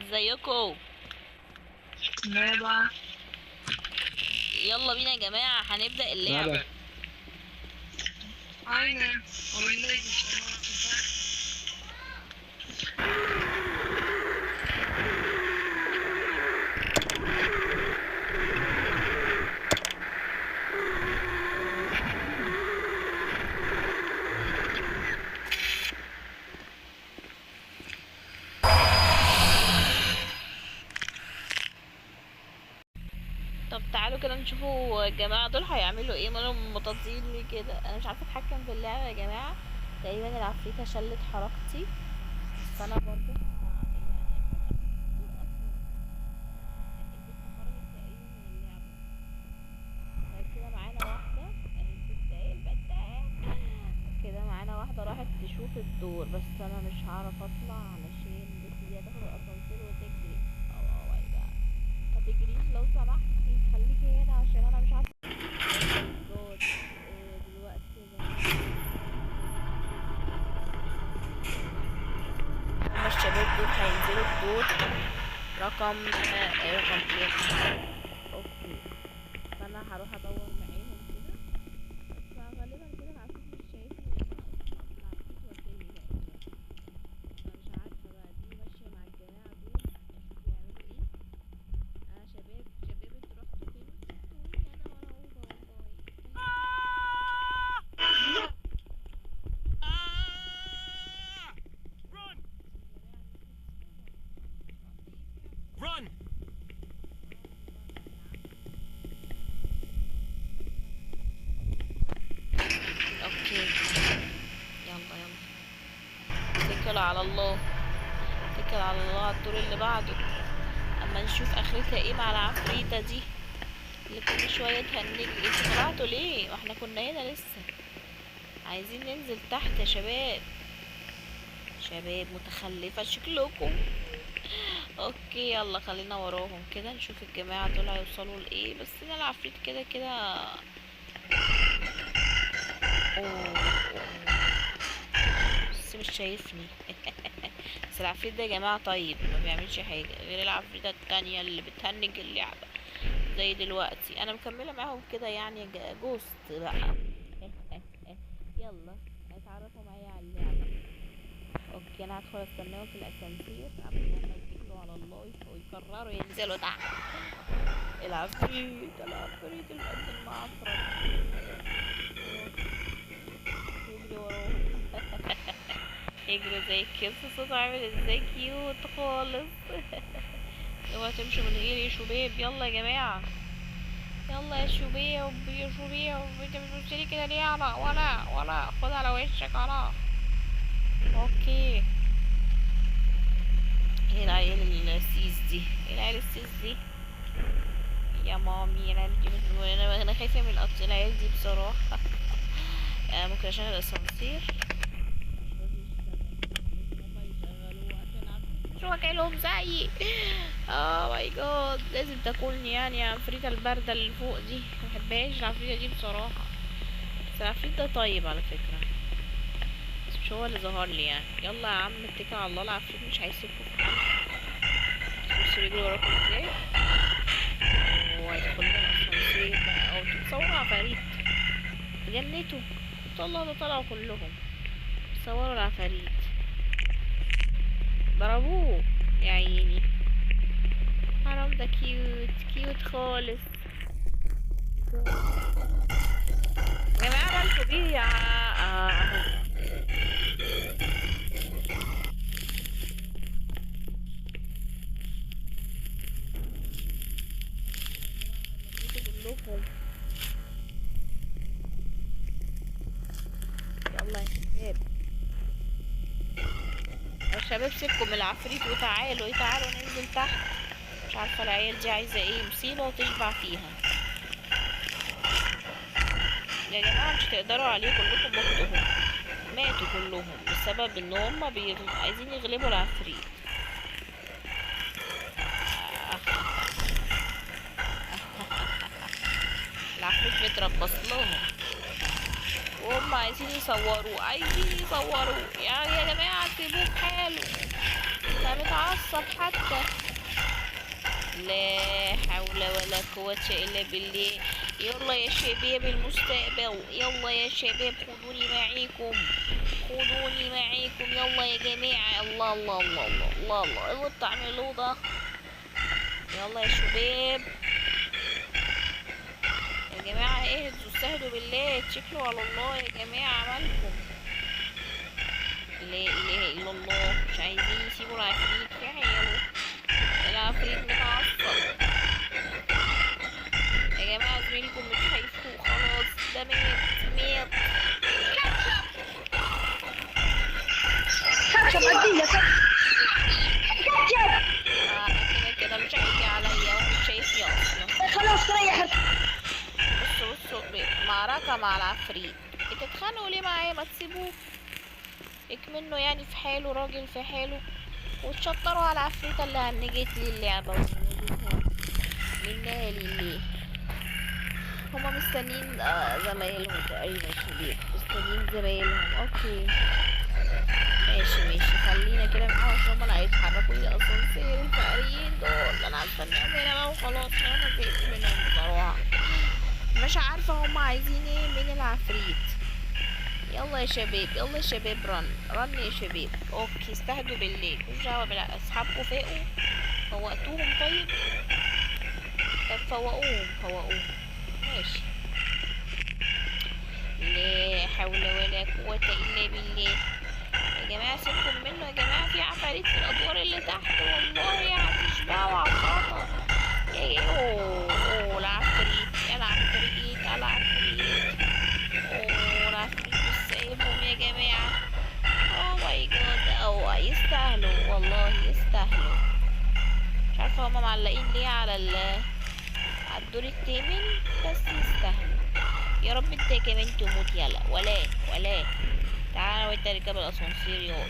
ازيكم؟ Merhaba. يلا بينا يا جماعة، هنبدأ اللعبة. Merhaba. Aynen. Oyundayız işte. Ne yapacağız? طب تعالوا كده نشوفوا الجماعة دول هيعملوا ايه، مالهم مطاطين ليه كده؟ انا مش عارفة اتحكم في اللعبة يا جماعة. تقريبا العفريتة شلت حركتي، بس انا برضه يعني البت خرجت تقريبا من اللعبة. طيب كده معانا واحدة اهي، البت اهي، البت اهي. كده معانا واحدة راحت تشوف الدور، بس انا مش هعرف اطلع علشان البت دي هتاخد الاسانسير وتجري. oh my God، ما تجريش لو سمحتي، خليكي هنا عشان انا مش عارفه. God. إيه دلوقتي يا جماعة؟ هما الشباب دول هينزلوا الدور رقم رقم كام؟ okay، فانا هروح ادور معاهم كده، بس غالبا كده العفريت مش شايفني، لان انا اصلا العفريت وداني تقريبا، فمش عارفه بقى دي ماشيه مع الجماعه دول اشوف بيعملوا ايه. انا شباب شباب، انتوا رحتوا فين وسبتوني انا مرعوبه والله. Run! Run! okay يلا يلا، اتكل على الله، اتكل على الله على الدور اللي بعده، اما نشوف اخرتها ايه مع العفريتة دي اللي كل شوية تهنج. انتوا طلعتوا ليه واحنا كنا هنا لسه؟ عايزين ننزل تحت يا شباب. شباب متخلفة شكلكم. okay يلا خلينا وراهم كده نشوف الجماعة دول هيوصلوا لايه. بس انا العفريت كده كده اوه بس مش شايفني. بس العفريت ده يا جماعة طيب، ما بيعملش حاجة غير العفريتة التانية اللي بتهنج اللعبة زي دلوقتي. انا مكملة معاهم كده يعني ghost بقى. يلا اتعرفوا معايا على اللعبة. okay انا هدخل استناهم في الاسانسير قبل ما يتكلوا على الله ويقرروا ينزلوا تحت. العفريت، العفريت اللي قد المعفرة يجري وراهم. يجري زي كده، صوته عامل ازاي cute خالص. اوعوا تمشوا من غيري يا شباب. يلا يا جماعة، يلا يا شباب، يا شباب، انت بتبصلي كده ليه؟ ولا ولا ولا خد على وشك ولا. okay ايه العيال السيس دي؟ ايه العيال السيس دي يا مامي؟ العيال دي انا خايفة من العيال دي بصراحة. ممكن اشغل الاسانسير؟ شو اكلهم زيي. oh my God، لازم تاكلني يعني يا عفريتة الباردة اللي فوق دي. ما بحبهاش العفريتة دي بصراحة. بس العفريت ده طيب على فكرة، بس مش هو اللي ظهر لي يعني. يلا يا عم اتكل على الله، العفريت مش هيسيبكم في حالكم. بصوا بيجروا وراكم ازاي. وهيدخل لنا الاسانسير بقى. او انتوا بتصوروا عفاريت؟ جنتوا الله، ده طلعوا كلهم صوروا العفاريت، ضربوه يا عيني. حرام ده cute cute خالص يا جماعة. مالكوا بيه يا اهو. كلكم يلا يا شباب، يا شباب سيبكم من العفريت وتعالوا تعالوا ننزل تحت. مش عارفه العيال دي عايزه ايه، مصيبه وتشبع فيها يا جماعه. مش تقدروا عليه كلكم، ماتوا ماتوا كلهم بسبب ان هم عايزين يغلبوا العفريت. العفريت متربص لهم وهم عايزين يصوروا، عايزين يصوروا. يعني يا جماعة سيبوه بحاله، ده متعصب حتى. لا حول ولا قوة إلا بالله. يلا يا شباب المستقبل، يلا يا شباب خدوني معاكم، خدوني معاكم، يلا يا جماعة. الله الله الله الله الله الله، اللي بتعملوه ده. يلا يا شباب يا جماعة، اهدوا استهدوا بالله، اتكلوا على الله يا جماعة، مالكم؟ لا إله إلا الله. مش عايزين يسيبوا العفريت في حاله، العفريت متعصب يا جماعة. زميلكم مش هيفوق خلاص، ده مات مات. كاتشب اديله كاتشب. كده كده مش هيجي عليا، هو مش شايفني اصلا. خلاص ريح. بصوا بصوا، معركة مع العفريت. بتتخانقوا ليه معايا؟ ما تسيبوه اكمنه يعني في حاله، راجل في حاله، وتشطروا على العفريتة اللي هنجت لي اللعبة منها لله. هما مستنيين زمايلهم تقريبا، شباب مستنيين زمايلهم. okay ماشي ماشي، خلينا كده معاهم عشان هما اللي هيتحركوا لي الاسانسير. الفقريين دول انا هستناهم هنا بقى وخلاص، عشان انا زهقت منهم بصراحة، مش عارفة هما عايزين ايه من العفريت. يلا يا شباب، يلا يا شباب، run run يا شباب. okay استهدوا بالله، مش دعوة اصحابكم فاقوا، فوقتوهم؟ طيب طب فوقوهم فوقوهم، ماشي. لا حول ولا قوة إلا بالله. يا جماعة سيبكم منه يا جماعة، في عفاريت في الأدوار اللي تحت والله هتشبعوا عفرطة. يا أوه أوه، العفريت العفريت العفريت، أوه العفريت مش سايبهم يا جماعة. oh my God، أو يستاهلوا والله يستاهلوا. مش عارفة هما معلقين ليه على على الدور الثامن، بس يستاهلوا. يا رب انت كمان تموت. يلا ولا ولا، تعالى وانت ركب الاسانسير ياض.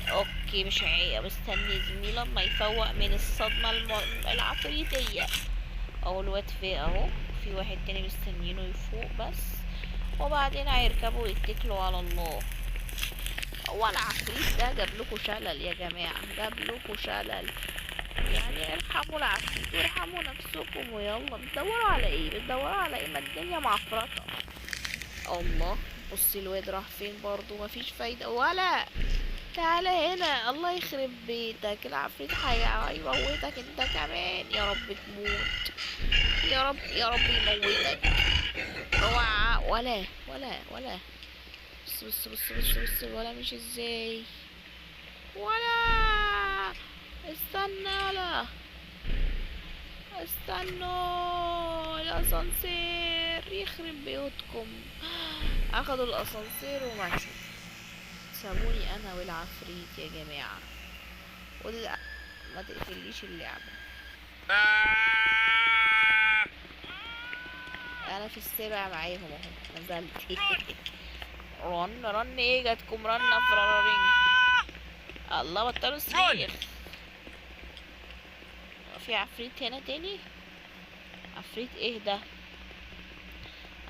okay مش عيب، مستني زميلي لما يفوق من الصدمة العفريتية. اهو الواد فاق اهو، في واحد تاني مستنيينه يفوق بس، وبعدين هيركبوا ويتكلوا على الله. هو العفريت ده جاب لكم شلل يا جماعة، جاب لكم شلل يعني. ارحموا العفريت وارحموا نفسكم، ويلا بتدوروا على ايه؟ بتدوروا على ايه؟ ما الدنيا معفرطة. الله، بصي الواد راح فين برضو، مفيش فايدة. ولا تعالى هنا، الله يخرب بيتك، العفريت هيموتك انت كمان. يا رب تموت، يا رب يا رب يموتك. اوعى، ولا ولا ولا، بص بص بص بص بص، ولا مش ازاي، ولا استنى، لا استنوا الاسانسير يخرب بيوتكم. اخدوا الاسانسير ومشوا، سابوني انا والعفريت يا جماعة. ما تقفليش اللعبة، انا في السابع معاهم اهو، نزلت. run run ايه جاتكم run فرارين. الله بطلوا صريخ. في عفريت هنا تاني؟ عفريت ايه ده؟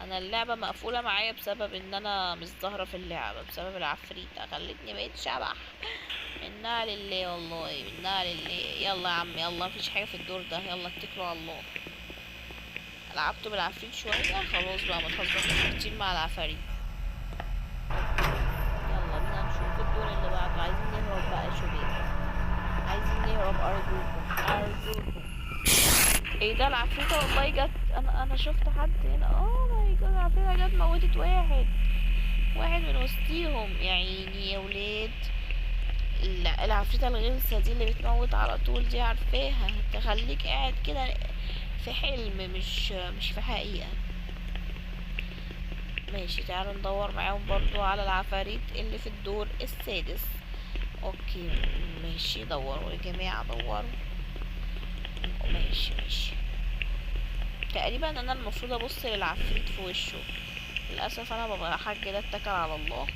انا اللعبة مقفولة معايا بسبب ان انا مش ظاهرة في اللعبة بسبب العفريت، خلتني بقيت شبح. منها لله والله، منها لله. يلا يا عم يلا، مفيش حاجة في الدور ده، يلا اتكلوا على الله. لعبت بالعفريت شوية خلاص بقى، ما تهزروش كتير مع العفاريت. يلا بينا نشوف الدور اللي بعده. عايزين نهرب بقى يا شباب، عايزين نهرب، ارجوكم ارجوكم. ايه ده العفريتة والله جت. انا شفت حد هنا. oh my God، العفريتة جت موتت واحد، واحد من وسطيهم. يا عيني يا ولاد. لا العفريتة الغلسة دي اللي بتموت على طول دي عارفاها، تخليك قاعد كده في حلم مش في حقيقة. ماشي تعالوا ندور معاهم برضو على العفاريت اللي في الدور السادس. okay ماشي، دوروا يا جماعة دوروا. ماشي ماشي، تقريبا انا المفروض ابص للعفريت في وشه. للاسف انا ببقى حاج ده اتكل على الله،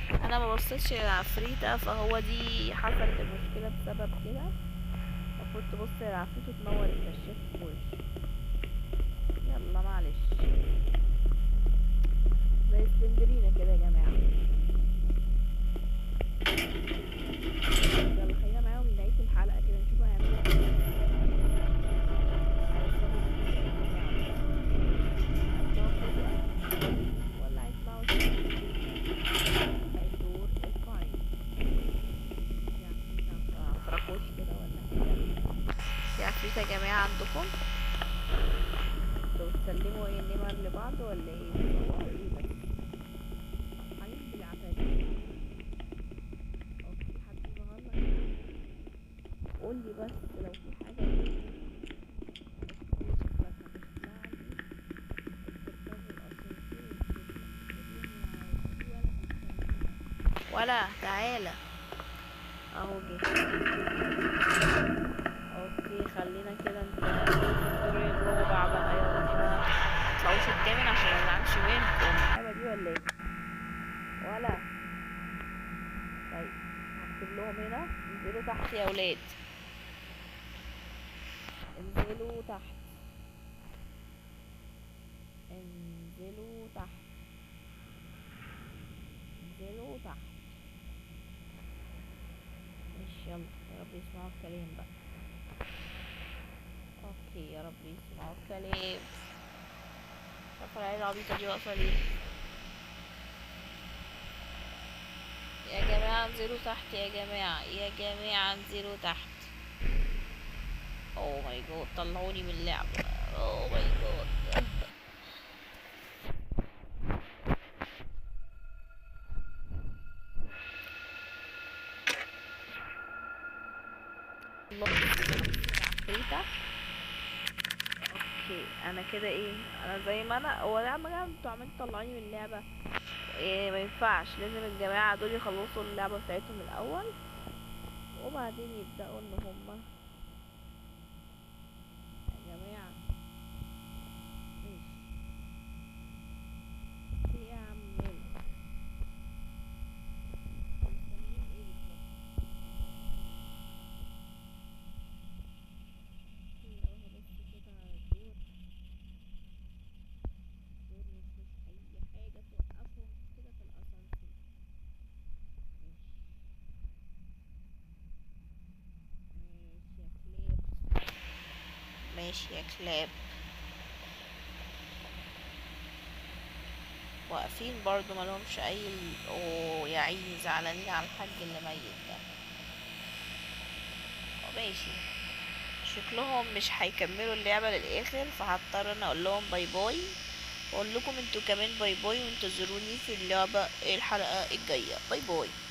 انا ما بصيتش للعفريتة، فهو دي حصلت المشكلة بسبب كده. المفروض تبص للعفريت وتنور الكشاف في وشه. يلا معلش، زي سلندرينا كده يا جماعة. عفريت يا جماعة عندكم؟ انتوا بتسلموا ايه النمر لبعض ولا ايه؟ بتصوروا ايه بس؟ فرحانين بالعفاريت. هو في حد ظهر لك يا عم؟ قولي بس لو في حاجة. شكلك هتخلع لي تركبوا الاسانسير ولا تعالى اهو جه. okay خلينا كده انت الدور الرابع بقى، يلا متطلعوش التامن عشان ما ازعلش منكم. اللعبة دي ولا ايه؟ ولا طيب هكتب لهم هنا انزلوا تحت يا ولاد، انزلوا تحت، انزلوا تحت، انزلوا تحت. ماشي يلا، يا رب يسمعوا الكلام بقى. okay يا رب يسمعوا الكلام. مش عارفه العيال العبيطه دي واقفة ليه. يا جماعة انزلوا تحت، يا جماعة، يا جماعة انزلوا تحت. oh my God طلعوني من اللعبة. oh my God. الله عفريتة. okay انا كده ايه، انا زي ما انا. هو يا عم انتوا عمالين تطلعوني من اللعبة إيه؟ ما ينفعش، لازم الجماعة دول يخلصوا اللعبة بتاعتهم الاول وبعدين يبدأوا ان هما يا جماعة. ماشي في ايه يا عم مالك؟ مستنيين ايه بالظبط؟ okay اروح ابص كده على الدور. الدور مفيهوش اي حاجة توقفهم كده في الاسانسير. ماشي ماشي يا كلاب، ماشي يا كلاب. واقفين برضو مالهمش اي اوه يا عيني زعلانين على الحاج اللي ميت ده. ماشي شكلهم مش هيكملوا اللعبة للآخر، فهضطر انا اقول لهم bye bye، واقول لكم انتوا كمان bye bye، وانتظروني في اللعبة الحلقة الجاية. bye bye.